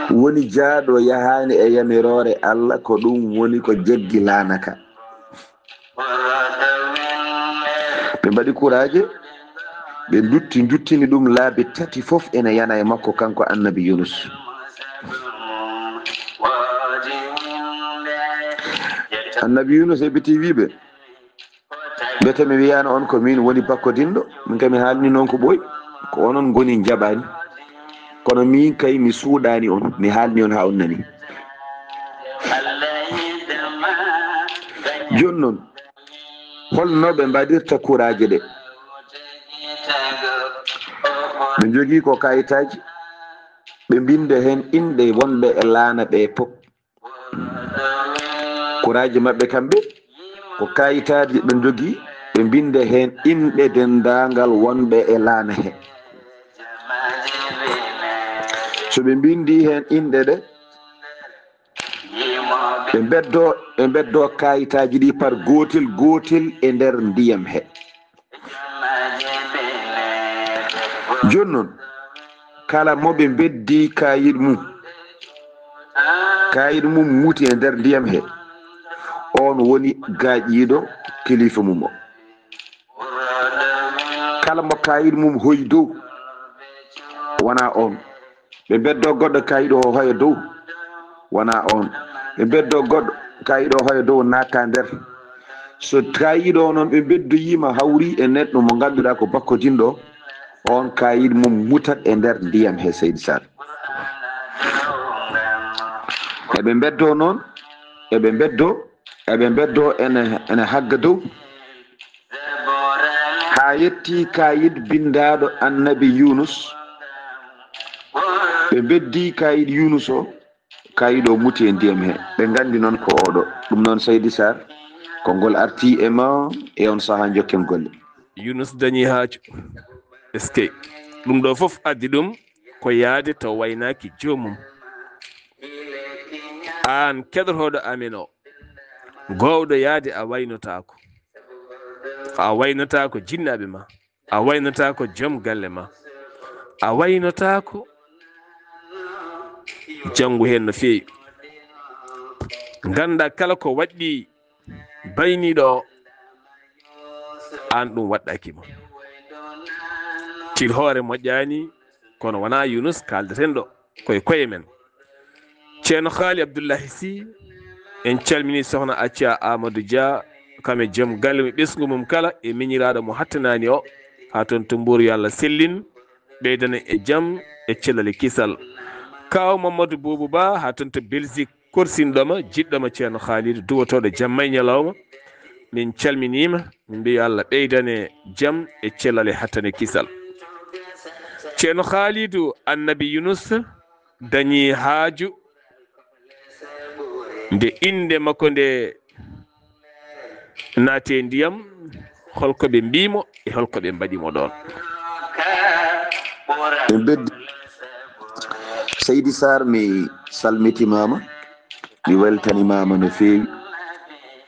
woni jaaɗo yahaani e yamiroore Allah, ko ɗum woni ko jaggi laana ka. Ɓe mbaɗi kuraaje, ɓe ndutti, nduttini ɗum laabi tati fof ene yana e makko kanko annabi Yunus. Annabi Yunus heɓiti wiiɓe, mbete mi wiyaano on ko min woni bakkodinɗo? Min kay mi haalni noon ko ɓooy, ko onon ngoni njaɓaani. Kono min kay mi suuɗaani on, mi haalni on haa on nani. Jooni noon, holno ɓe mbaɗirta kuraaje ɗe? Ɓe njogii ko kayitaaji, ɓe mbinnda heen inɗe wonɓe e laana ɓe pop. Kuraaji maɓɓe kamɓe, ko kayitaaji ɓe njogii, ɓe mbinnda heen inɗe denndaangal wonɓe e laana he. So ɓe mbinndi heen inɗe ɗe, ɓe mbeddo, ɓe mbeddo kayitaaji ɗi par gootel gootel e nder ndiyam he. Jooni noon, kala mo ɓe mbeddi kayit mum, kayit mum muti e nder ndiyam he, on woni gaaƴiiɗo kilifa mum o. Kala mo kayit mum hoyi dow, wona on. Ɓe mbeddo goɗɗo kayit o hoya dow, wona on. Ɓe mbeddo goɗɗo kayit o hoya dow, natta nder. So kayit o noon ɓe mbeddoyiima hawri e neɗɗo mo ngannduɗaa ko bakkodinɗo, on kayit mum mutat e nder ndiyam he, Seydi Sall. Eɓe mbeddo noon, eɓe mbeddo, eɓe mbeddo ene, ene hagga dow. Haa yetti kayit binndaaɗo annabi Yunus. Ɓe mbeddi kayit Yunus o, kayit o muti e ndiyam he. Ɓe nganndi noon ko oɗo. Ɗum noon, Seydi Sarr, Konngol artii e ma e on sahaa, njokken golle. Yunus dañi haaju. Eskey. Ɗum ɗo fof addi ɗum ko yaade to waynaaki joomum. Aan keɗotooɗo amen o, gowɗo yaade a waynotaako. A waynotaako jinnaaɓe ma. A waynotaako joom galle ma. A waynotaako. Janngu heen no feewi. Ngannda kala ko waɗɗi bayniiɗo o, aan ɗum waɗɗaaki ma. Tir hoore moƴƴaani, kono wonaa Yunus kaaldeten ɗo, koye koye men. Ceerno Haali Abdullahi Si, en calmini sohna Acca Amadou Dia, kam e joom galle mum, ɓesngu mum kala, e miñiraaɗo mo hattanaani o, haa toon to Mbuur, yo Allah sellin, ɓeydana e jam e cellal e kisal. Kaaw Mamadou Boubou Ba, haa toon to Belgique, korsinɗo ma, jiɗɗo ma Ceerno Haalidu, duwotooɗo jamma e ñalawma, min calminiima, min mbiyi Allah ɓeydane jam e cellal e hattane kisal. Ceerno Haalidu Annabi Yunus dañi haaju nde innde makko nde naati e ndiyam, holko ɓe mbii mo e holko ɓe mbaɗi mo ɗoon. Ɓe mbeddi Seydi Sarr, mi salmitimaama, mi weltanimaama no feewi,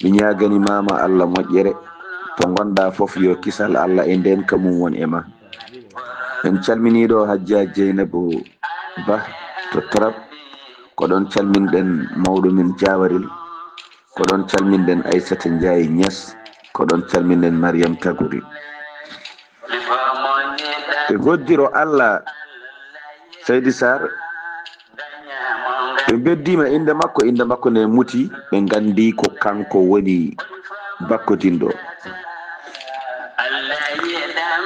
mi ñaaganimaama Allah moƴƴere, to ngonɗaa fof yo kisal Allah e ndeenka mum won e ma. En calminii ɗo Hajja Jeynabu Bah to Trap, ko ɗoon calminɗen mawɗo men Jaawaril, ko ɗoon calminɗen Aysata Njaay Ñas, ko ɗoon calminɗen Mariyam Taguri. Ɓe ngoddiro Allah Seydi Sarr, ɓe mbeddiima innde makko, innde makko nde muti, ɓe nganndi ko kanko woni bakkodinɗo.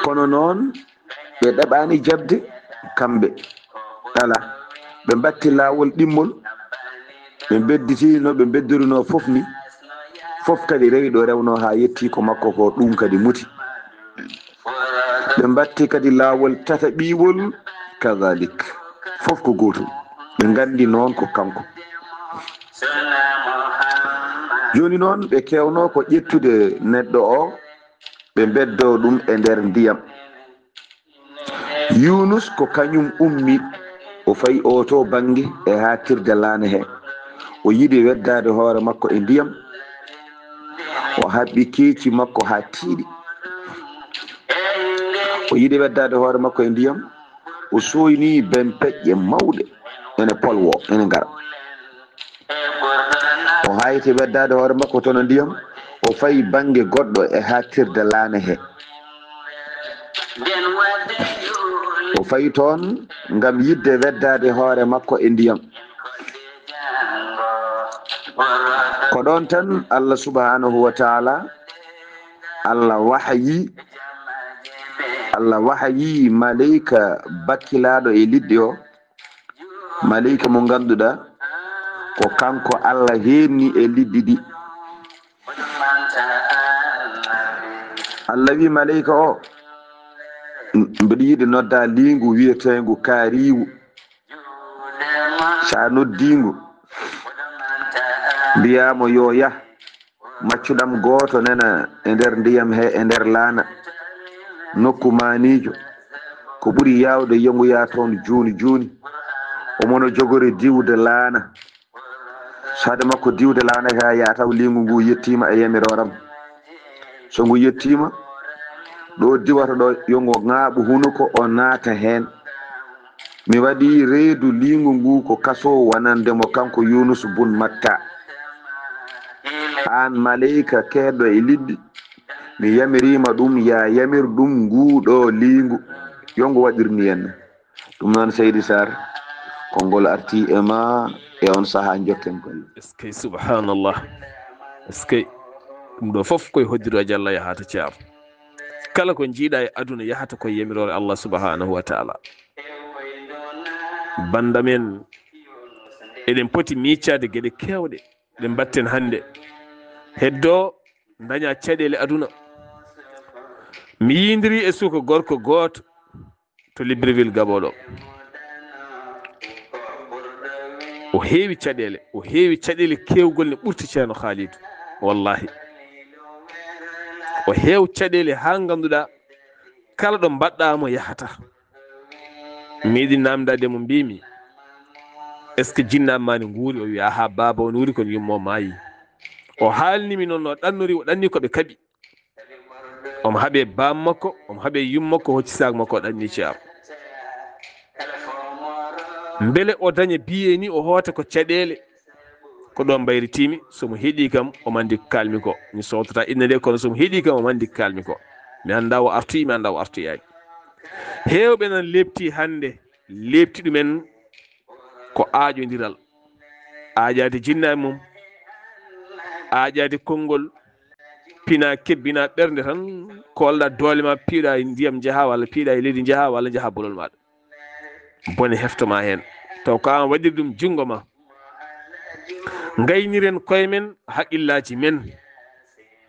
Kono noon, ɓe ɗaɓaani jaɓde kamɓe, alaa, ɓe mbatti laawol ɗimmol, ɓe mbedditi no ɓe mbeddirunoo fof ni, fof kadi rewi ɗo rewnoo haa yettii ko makko ko, ɗum kadi muti. Ɓe mbatti kadi laawol tataɓiiwol, kadalik, fof ko gootum, ɓe nganndi noon ko kanko. Jooni noon, ɓe keewnoo ko ƴettude neɗɗo o, ɓe mbeddoo ɗum e nder ndiyam. Yunus ko kañum ummi, o fayi oo to bannge e haatirde laana he. O yiɗi weddaade hoore makko e ndiyam. O haɓɓi keeci makko haa tiiɗi. O yiɗi weddaade hoore makko e ndiyam. O sooyni bempeƴƴe mawɗe, ene polwoo, ene ngara. O hayti weddaade hoore makko toon e ndiyam, o fayi bannge goɗɗo e haatirde laana he. O fayi toon ngam yiɗde weddaade hoore makko e ndiyam. Ko ɗoon tan Allah subhanahu wa taala, Allah wahayi, Allah wahayi maleyka bakkilaaɗo e liɗɗi o, maleyka mo ngannduɗaa ko kanko Allah heenni e liɗɗi ɗi. Allah wi maleyka o, mbeɗa yiɗi nodda liingu wiyeteengu kaariiwu. So a noddii ngu, mbiyaa mo yo yah, maccuɗam gooto nena e nder ndiyam he, e nder laana, nokku maaniijo. Ko ɓuri yaawde, yo ngu yah toon jooni jooni. Omo no jogori diwde laana. So hade makko diwde laana he, a yahata o, liingu ngu yettiima e yamirooram. So ngu yettiima, ɗo diwata ɗo, yo ngu ŋaaɓu hunuko, o naata heen. Mi waɗi reedu liingu ngu ko kaso wonande mo kanko Yunus bun Matta. Aan maleyka keedɗo e liɗɗi, mi yamiriima ɗum, ya yamir ɗum nguu ɗo liingu. Yo ngu waɗir ni en. Ɗum noon, Seydi Sarr, konngol artii e ma e on sahaa, njokken golle. Eskey, subhanallah. Eskey, ɗum ɗo fof koye hoddirooje Allah yahata, ceerno. Kala ko njiiɗa e aduna yahata koye yamiroore Allah subhanahu wa taala. Bannda men, eɗen poti miicaade geɗe keewɗe ɗe mbatten hannde. Heddo daña caɗeele aduna. Mi yindiri e suka gorko gooto to Libreville Gabon ɗo. O heewi caɗeele, o heewi caɗeele keewgol ne ɓurti ceerno Khalidou. Wallahi. O heew caɗeele haa ngannduɗaa kala ɗo mbaɗɗaa mo yahata. Mi yiɗi naamndaade mo, mbiimi, est ce que jinnaaɓe maa ne nguuri? O wi, aha, baaba o nguuri, kono yumma o maayi. O haalni mi noon no ɗannori, o ɗanni ko ɓe kaɓi. Omo haɓe baam makko, omo haɓe yum makko, hocci saak makko, o ɗanni ceerno. Mbele o daña biyee ni, o hoota ko caɗeele. Ko ɗo mbayritiimi, so mo heɗii kam, omo anndi ko kaalmi ko. Mi sootataa innde nde, kono so mo heɗii kam, omo anndi ko kaalmi ko. Mi anndaa o artoyi, mi anndaa o artoyaani. Heewɓe nan leepti hannde, leepti ɗumen ko aaƴondiral. Aaƴaade jinnaaɓe mum, aaƴaade konngol, pina kebbina ɓernde tan, koolɗa doole ma, piiɗa e ndiyam njaha, walla piiɗa e leydi njaha, walla njaha bolol maɗa. Bone heftoma heen. Taw ko an waɗiri ɗum junngo ma. Ngayniren koye men, haqqillaaji men.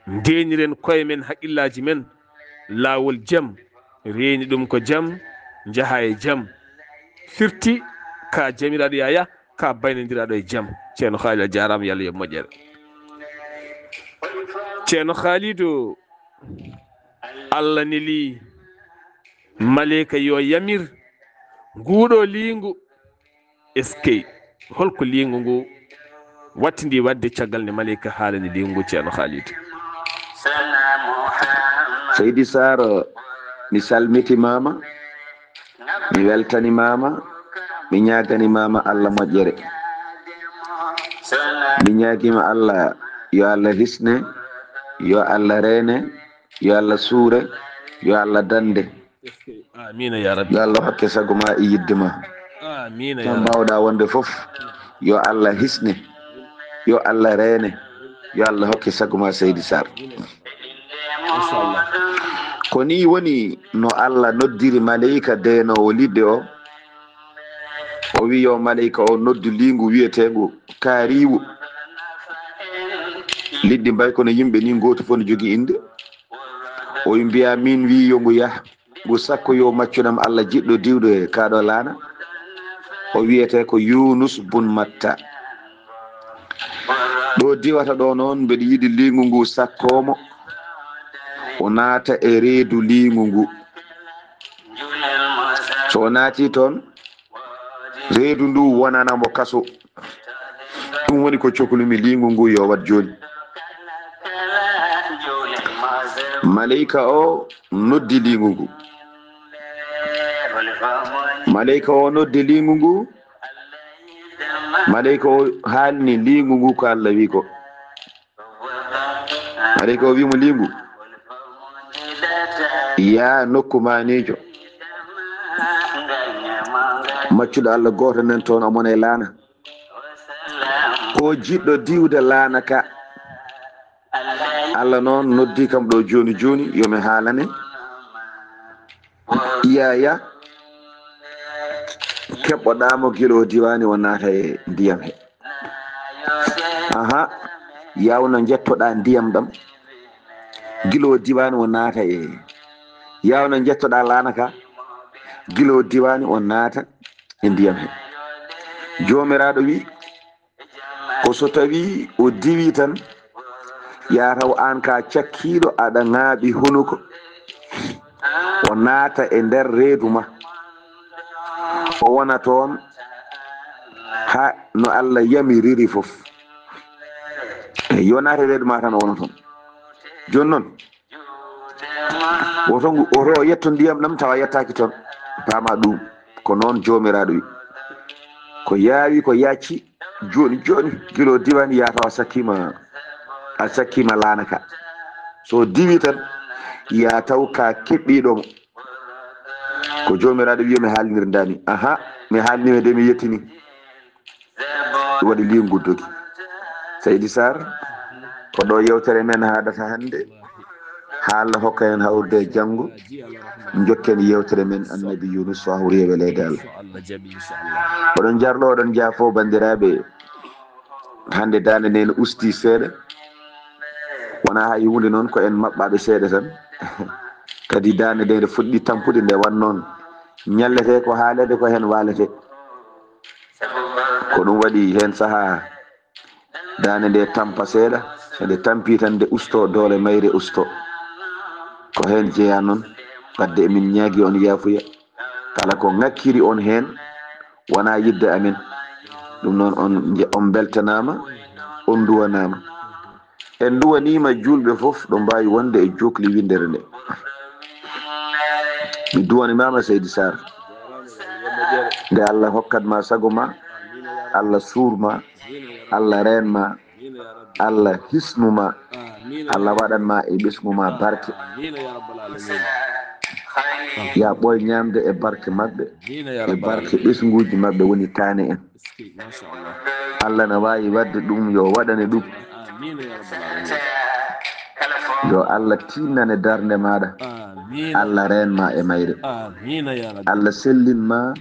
Ndeeniren koye men, haqqillaaji men. Laawol jam, reeni ɗum ko jam, njaha e jam. Firti ka jamiraaɗo Yaya, ka baynondiraaɗo e jam. Ceerno Khalid, a jaaraama, yo Allah yoɓ moƴƴere. Ceerno Khalidu, Allah neli maleyka yo yamir nguuɗo liingu. Eskey, holko liingu ngu wattindi waɗde caggal nde maleyka haalani liingu ngu, Ceerno Khalid? Seydi Saar, mi salmitimaama, mi weltanimaama, mi ñaagani maama Allah moƴƴere. Mi ñaagima Allah, yo Allah hisne, yo Allah reene, yo Allah suure, yo Allah dande. Amiina ya rabbi. Yo Allah hokke sago ma e yidde ma. Amiina ya Tan rabbi. Mbawɗa wonde fof, yo Allah hisne, yo Allah reene, yo Allah hokke sago ma, Seydi Saar. Inchallah. Ko ni woni no Allah noddiri maleyka deenoowo liɗɗi o. O wi yo maleyka o noddu liingu wiyeteengu kaariwu. Liɗɗi mbay kono yimɓe ni, gooto fof no jogii innde. O wi mbiya min wi yo ngu yah, ngu sakkoyo maccuɗam Allah jiɗɗo diwde e kaɗo laana. O wiyete ko Yunus bun Matta. Ɗo diwata ɗo noon, mbeɗa yiɗi liingu ngu sakkoomo, o naata e reedu liingu ngu. So o naati toon, reedu ndu wonana mo kaso. Ɗum woni ko coklumi liingu ngu yo waɗ jooni. Maleyka o noddi liingu ngu. Maleyka o noddi liingu ngu. Maleyka o haalni liingu ngu ko Allah wi ko. Maleyka o wi mo liingu, yaa nokku maaniijo. Maccuɗo Allah gooto nan toon, omo e laana. Ko jiɗɗo diwde laana ka. Allah noon noddi kam ɗo jooni jooni, yo mi haalane. Yaya, keɓɓoɗaa mo gila o diwaani o naata e ndiyam he. Aha, yawno njettoɗaa ndiyam ɗam. Gila o diwaani o naata e. Yawno njettoɗaa laana ka. Gila o diwaani o naata e ndiyam he. Joomiraaɗo wi, ko so tawi o diwi tan, ya taw aan ka cakkiiɗo aɗa ŋaaɓi hunuko, o naata e nder reedu ma, o wona toon ha no Allah yamiriri fof. Yo naata e reedu ma tan, o wona toon. Jooni noon, woto ngu, woto o yetto ndiyam ɗam tawa yettaaki toon. Paama ɗum ko noon Joomiraaɗo wi. Ko yaawi ko yacci jooni jooni, gila o diwaani ya taw a sakkiima, a sakkiima laana ka. So diwi tan ya taw ka keɓɓiiɗo mo. Ko Joomiraaɗo wi yo mi haalnir ndani. Aha, mi haalnima de mi yettini. Waɗi liingu dogi. Seydi Saar, ko ɗo yewtere men haadata hannde. Haa Allah hokka en hawrude e janngo. Njokken yewtere men Annabi Yunus, so hawri e weleede Allah. Oɗon jarlo, oɗon jaafo, banndiraaɓe. Hannde daande nde ne usti seeɗa. Wonaa hay huunde noon, ko en maɓɓaaɓe seeɗa tan. Kadi daande nde nde fuɗɗi tampude nde wan noon. Ñallete ko haalete ko heen waalete. Ko ɗum waɗi heen sahaa daande nde tampa seeɗa, so nde tampi tan nde usto, doole mayre usto. Ko heen jeyaa noon, wadde emin ñaagi on yaafuya kala ko ŋakkiri on heen wonaa yiɗde amen. Ɗum noon, on nje-, on mbeltanaama, on nduwanaama. En nduwaniima juulɓe fof ɗo mbaawi wonde e jookli winndere nde. Mi duwanimaama, Seydi Sarr. Nde Allah hokkat ma sago ma, Allah suur ma, Allah reen ma, Allah hisnu ma, Allah waɗan ma e ɓesngu ma barke. Ya ɓooy ñaamde e barke maɓɓe, e barke ɓesnguuji maɓɓe woni taane en. Allah na waawi waɗde ɗum, yo waɗane ɗum. Yo Allah tiinnane darnde maaɗa. Allah reen ma e mayre. Allah sellin ma.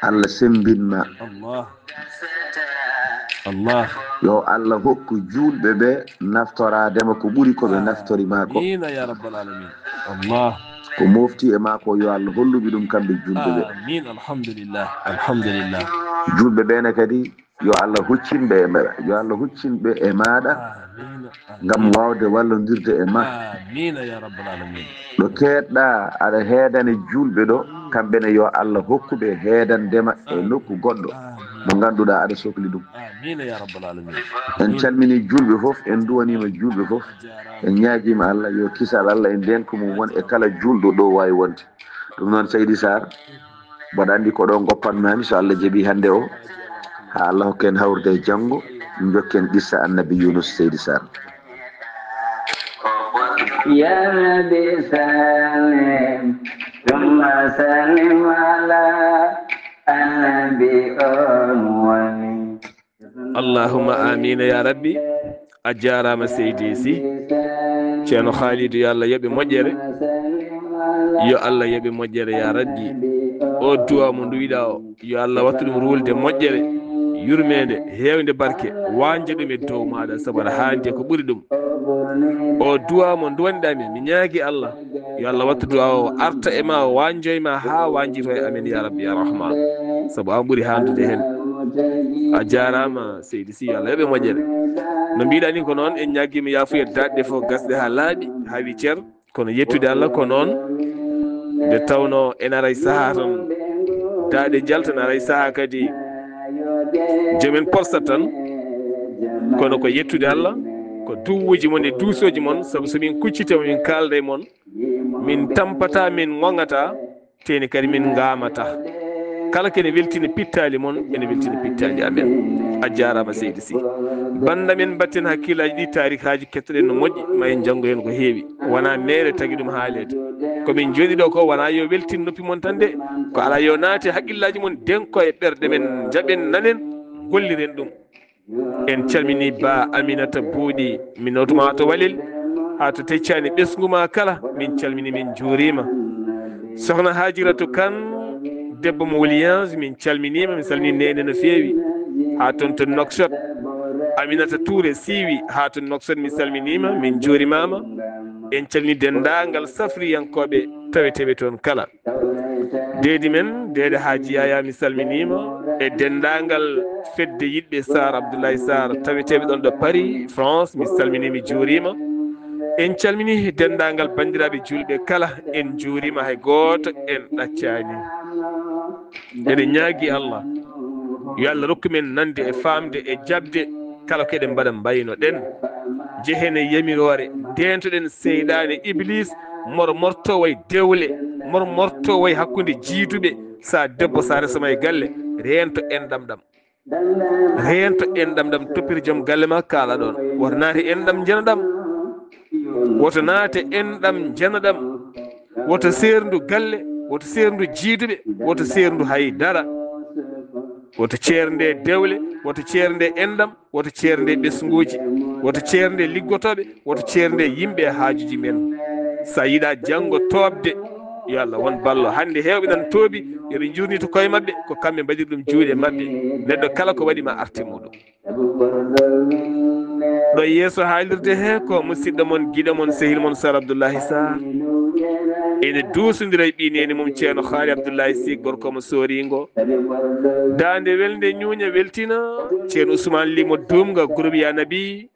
Allah sembin ma. Allah. Allah. Yo Allah hokku juulɓe ɓe naftoraade ma ko ɓuri ko ɓe naftori ma ko. Amiina ya rabbal alamin. Allah. Ko mofti e ma ko, yo Allah holluɓe ɗum kamɓe juulɓe ɓe. Amiin. Alhamdulillah. Alhamdulillah. Juulɓe ɓe ne kadi, yo Allah huccin ɓe e mayre. Yo Allah huccin ɓe e maaɗa. Amiin. Ngam waawde wallondirde e ma. Amiina ya rabbal alamin. Ɗo keedɗa aɗa heedani juulɓe ɗo, kamɓe ne yo Allah hokku ɓe heedande ma e nokku goɗɗo mo ngannduɗaa aɗa sokli ɗum. Amiina ya rabbal alamin. En calmini juulɓe fof, en duwaniima juulɓe fof. En ñaagiima Allah yo kisal Allah e ndeenka mum won e kala juulɗo ɗo waawi wonde. Ɗum noon, Seydi Sarr, mboɗo anndi ko ɗo ngoppanmaami, so Allah jaɓi hannde o, haa Allah hokka en hawrude e janngo, njokken qissa Annabi Yunus, Seydi Sarr. يا ربي سلم ثم سلم على النبي أول. Allahumma amiina ya rabbi. A jaaraama Seydi Sy. Ceerno Khalidou, yo Allah yoɓe moƴƴere. Yo Allah yoɓe moƴƴere ya rabbi. O duwa mo nduwiɗa o, yo Allah wattu ɗum ruulde moƴƴere, yurmeende, heewnde barke, waanje ɗum e dow maaɗa, sabu aɗa haandi e ko ɓuri ɗum. O duwa mo nduwanɗa mi, mi ñaagi Allah, yo Allah wattu duwa o arta e ma, o waanjo e ma haa waanjito e amen ya rabbi ya rahman. Sabu an ɓuri haandude heen. A jaaraama Seydi Sy, yo Allah yoɓe moƴƴere. No mbiɗa ni ko noon, en ñaagiima yaafuya, daɗɗe fof gasɗe haa laaɓi, haa wi cer. Kono yettude Allah ko noon, nde tawno en aray sahaa tan daɗe jalta, en aray sahaa kadi joomen porsa tan. Kono ko yettude Allah, ko duwuuji mon e duusooji mon, sabu so min kuccitama min kaalda e mon, min tampata, min ŋoŋata, teeni kadi min ngaamata. Kala ko ene weltina pittaali mon, ene weltina pittaali amen. A jaaraama Seydi Sy. Bannda men, mbatten hakkillaaji ɗi, taarikaaji, kettoɗen no moƴƴi, ma en njanngu heen ko heewi. Wonaa meere tagi ɗum haaleede. Ko min njooɗi ɗo ko wonaa yo weltin noppi mon tan de, ko alaa yo naate hakkillaaji mon, den ko e ɓerɗe men, njaɓen, nanen, ngolliren ɗum. En calmini Ba Aminata Buuɗi, min nawtuma to Walel, haa to Teccani ɓesngu ma kala, min calmini, min njuurima. Sohna Hajiratu Kan, debbo mo Wuliyans, min calminima, min calmini Nene no feewi, haa toon to Nouakchott. Aminata Touré Siwi, haa to Nouakchott, min calminima, min njuurimama. En calmini denndaangal safriyankooɓe taweteeɓe toon kala. Deedi men, Deede Haaji Yaya, mi salminiima, e denndaangal fedde yiɗɓe Sarr, Abdoulaye Sarr, taweteeɓe ɗoon ɗo Paris, France, mi salminii, mi juuriima. En calminii denndaangal banndiraaɓe juulɓe kala, en njuuriima, hay gooto en ɗaccaani. Eɗen ñaagii Allah, yo Allah rokku men nande e faamde e jaɓde kala ko eɗen mbaɗa mbaynoɗen. Njehen e yamiroore, ndeentoɗen seyɗaane Iblis, mor morto way dewle, mor morto way hakkunde jiiduɓe. Sa debbo, sa resama e galle, reento enɗam ɗam. Reento enɗam ɗam, toppir joom galle ma, kaala ɗoon. Woto naate enɗam njana ɗam. Woto naate enɗam njana ɗam. Woto seerndu galle, woto seerndu jiiduɓe, woto seerndu hay dara. Woto ceernde dewle, woto ceernde enɗam, woto ceernde ɓesnguuji, woto ceernde liggotooɓe, woto ceernde yimɓe e haajuuji men. Sa yiɗa janngo tooɓde, yo Allah won ballo. Hannde heewɓe nan tooɓi, yo ɓe njuurnito koye maɓɓe, ko kamɓe mbaɗiri ɗum juuɗe maɓɓe. Neɗɗo kala ko waɗi ma arti muɗum. Ɗo yeeso haalirde he ko musidɗo mon, giɗo mon, sehil mon, Sar Abdullahi Sarr. Ene duusondira e ɓii neene mum, Ceerno Haali Abdullahi Sy, gorko mo Sooringo. Daande welde ñuuña weltina, Ceerno Ousmane Limo Duumga, groupe Ya Nabi.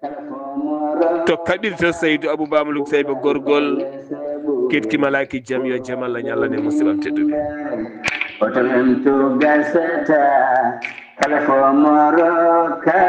To kaɓirta Saydu Abou Bamaluk Sayba Gorgol. Keɗki malaaki jam, yo jam Allah ñalla ne musiɓam tedduɓe. Oto men to gasata kala fo moroka.